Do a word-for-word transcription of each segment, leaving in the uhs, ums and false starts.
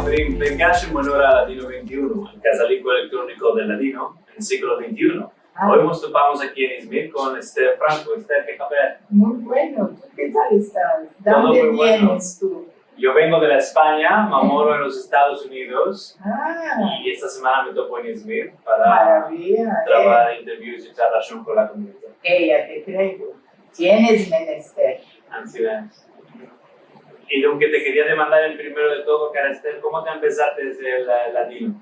Ven-, vengash en onor a Ladino vente i uno, el kazaliko elektroniko del ladino en siglo vente i uno. Oy mos topamos aki en Izmir kon Esther Franco. Esther, ke haber? Muy bueno. Tu ke tal estas? De onde vienes tu? Yo vengo de la Espanya, ma moro en los Estados Unidos. I esta semana me topo en Izmir para trabajar interviews i charlashon kon la komunidad. Eya, te kreo. Tienes menester. Ansi es. I lo ke te keria demandar en primero de todo, kara Esther, komo te ampesates el, eh, ladino?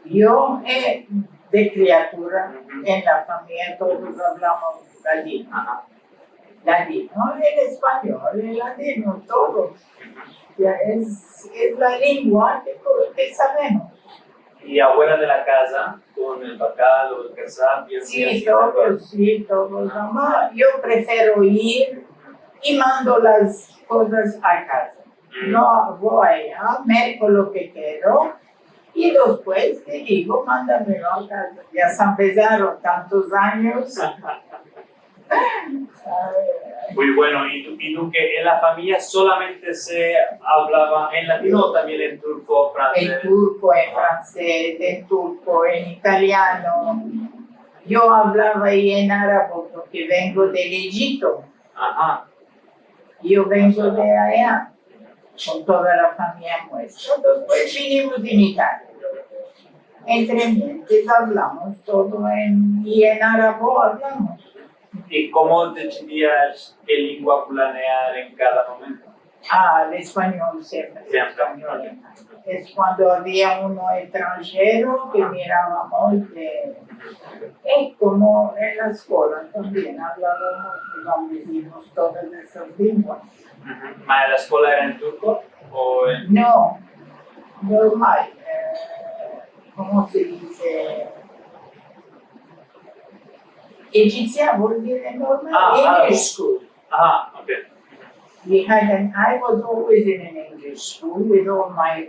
Yo, eh, de kriatura, en la famiya todos avlamos ladino. Ladino, el espanyol, el ladino, todo. Ya es, es la lengua ke, ke savemos. I afuera de la kaza, kon el bakal o el kasab, i ansi, si, todos, si, todos. Ama yo prefiro ir i mando las kozas a kaza. No vo aya, merko lo ke kero i despues le digo, mandamelo a kaza. Ya se ampesaron tantos anyos. Muy bueno. I tu, i tu ke en la famiya solamente se avlava en ladino o tambien en turko, fransez? En turko, en fransez, en turko, en italiano. Yo avlava i en arabo porke vengo del Ejipto. Aha. Yo vengo de aya, kon toda la famiya muestra. Despues vinimos en Italia. Entre gentes avlamos todo en, i en arabo avlamos. I komo desidias ke lengua planear en kada momento? Ah, el espanyol siempre, el espanyol. Es kuando avia uno estranjero ke miravamos de, eh, komo en la eskola tambien avlavamos, nos ampesaron todas esas lenguas. Ma en la eskola era en turko o en... No, normal, eh, komo se dize? Ejipsian, volvi de normal, English school. Ah, ok. We had an, I was always in an English school with all my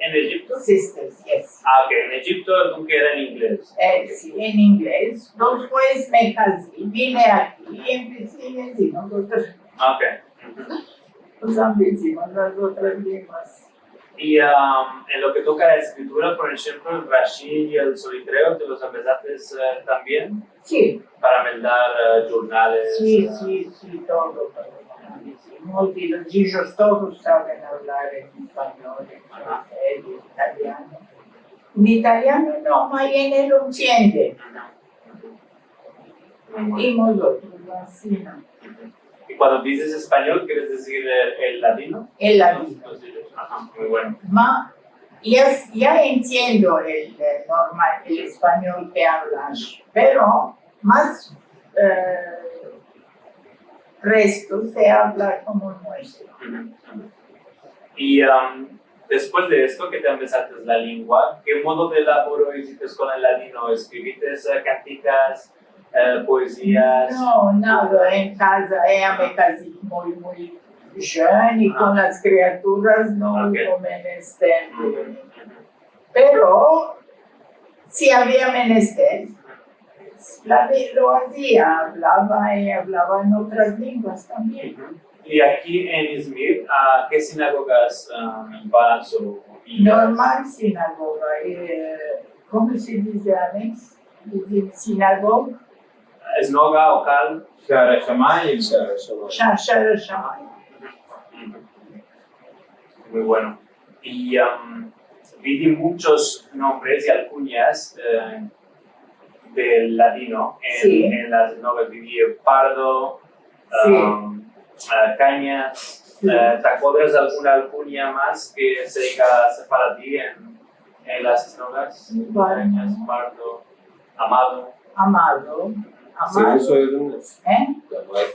sisters, yes. Ah, ok. En Ejipto dunka era en inglez. Eh, si, en inglez. Despues me kazi, vine aki i empesi a dizir mozotros. Ok. Mos ampesimos las otras lenguas. I, am, en lo ke toka a la eskritura, por enshemplo, el Rashi i el Solitreo, te los ampesates, eh, tambien? Si. Para meldar, eh, jurnales, si, eh, si, si, todo, todo. Muti, los ijos todos saven avlar en espanyol, en fransez, en italiano. En italiano no, ma en el oksiente. I mozotros, ansi, no? I kuando dizes espanyol, keres dizir el, el ladino? El ladino. Aha, muy bueno. Ma, ya, ya entiendo el, el normal, el espanyol ke avlas, pero mas, eh, resto se avla komo muestro. I, am, despues de esto ke te ampesates la lengua, ke modo de lavoro izites kon el ladino? Eskrivites, eh, kantikas, eh, poezias? No, nada, en kaza, eya me kazi muy, muy joven i kon las kriaturas no hubo menester. Pero si avia menester, la, lo azia, avlava i avlava en otras lenguas tambien. I aki en Izmir, a ke sinagogas, ah, vas o, o ias? Normal sinagoga, eh, komo se dize, Alex? Dize sinagoga? Sinagoga o kal? Shara Shamayim. Sha-, Shara Shamayim. Muy bueno. I, am, vidi munchos nombres i alkunyas, eh, del ladino en, si, en las novelas. Vidi Pardo, si, am, ah, Kanyas. Si. Eh, te akodras alguna alkunya mas ke se diga sefaradi en, en las novelas? Bueno. Kanyas, Pardo, Amado. Amado. Amado. Si, eso es un... Eh? Gabay.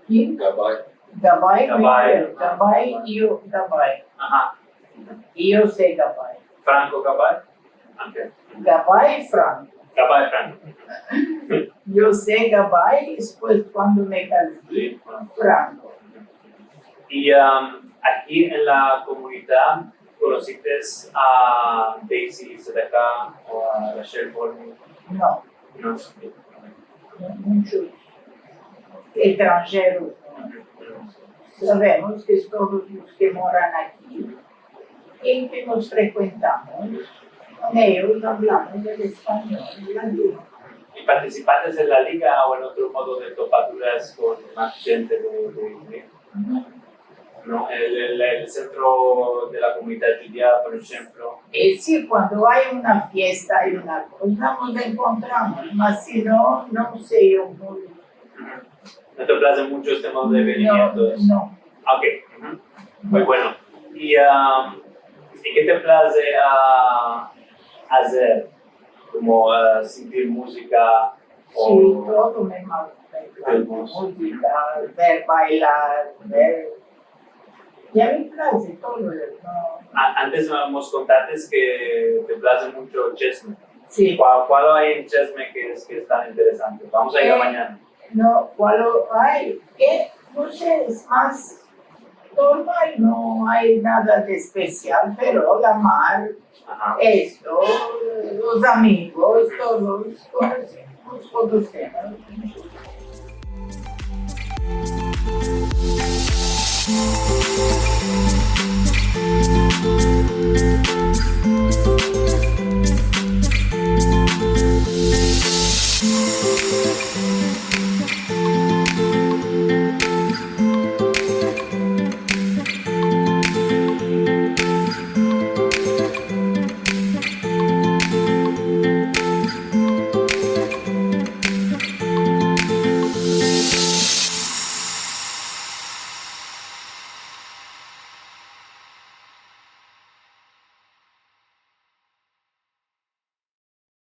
Ki? Gabay. Gabay, Gabay. Gabay, yo, Gabay. Aha. Yo se Gabay. Franco Gabay. Ok. Gabay Franco. Gabay Franco. Yo se Gabay, despues kuando me kazi, si, Franco. Franco. I, am, aki en la komunidad, konosites a Daisy Zedaka o a Rachel Borman? No. No. Munchos estranjeros. Savemos ke todos los ke moran aki en ke mos frekuentamos, kon eyos avlamos el espanyol, el ladino. I partisipantes de la liga o en otro modo de topaduras kon mas djente de, de, de, no? El, el, el sentro de la komunidad djudia, por enshemplo. Eh, si, kuando ay una fiesta, ay una koza, mos enkontramos, mas si no, no se, yo muy... No te plaze muncho este modo de venimientos? No, no. Ok. Muy bueno. I, am, i ke te plaze a, azer? Komo, a, sentir muzika? Si, todo me, me plaze, muzika, ver baylar, ver. Ya me plaze todo, no? A, antes mos kontaste ke te plaze muncho el chesme. Si. Kual, kual ay en chesme ke es, ke es tan interesante? Vamos a ir a Eh, manyana. No, kual ay? Ke, no se, es mas normal, no ay nada de espesial, pero la mar, Aha. esto, los amigos, todos konosemos, konosemos.